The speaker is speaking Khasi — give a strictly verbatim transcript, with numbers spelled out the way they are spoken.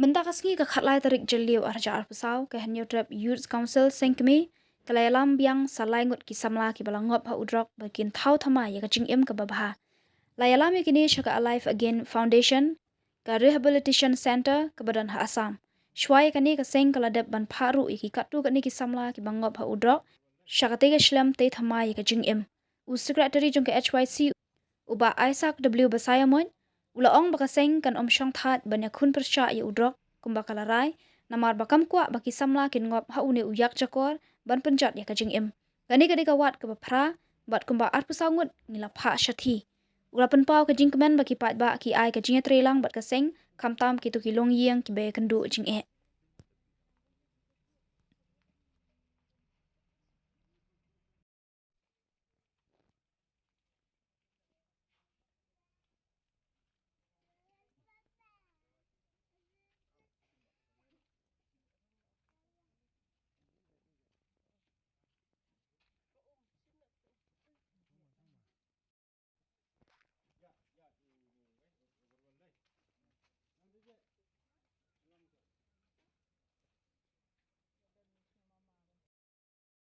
Mynta ka sngi ka khatlai tarik Jylliew arhajar arphew saw, ka Hynñiewtrep Youth Council Seng Kmie ka la ïalam biang sa lai ngut ki samla kiba la ngop ha u drok ba kin thaw thymmai ïa ka jingim kaba bha. La ïalam ïa kine sha ka Alive Again Foundation, ka Rehabilitation Centre kaba don ha Assam. Shuwa ïa kane ka seng ka la dep ban phah ruh ïa ki katto katne ki samla kiba ngop ha u drok sha katei ka shlem tei thymmai ïa ka jingim. U Secretary jong ka H Y C, u Bah Isaac W Basaiawmoit, u la ong ba ka seng kan ym shong thait ban ïakhun pyrshah ïa u drok kumba ka la rai, namar ba kam kwah ba ki samla kin ngop ha une u ïakjakor ban pynjot ïa ka jingim. Kane ka dei ka wat kaba phra, bad kumba arphew saw ngut ngi la phah shathie. U la pynpaw ka jingkmen ba ki paidbah ki ai ka jingïatreilang bad ka seng, khamtam kito ki longïing kiba ïakynduh jingeh.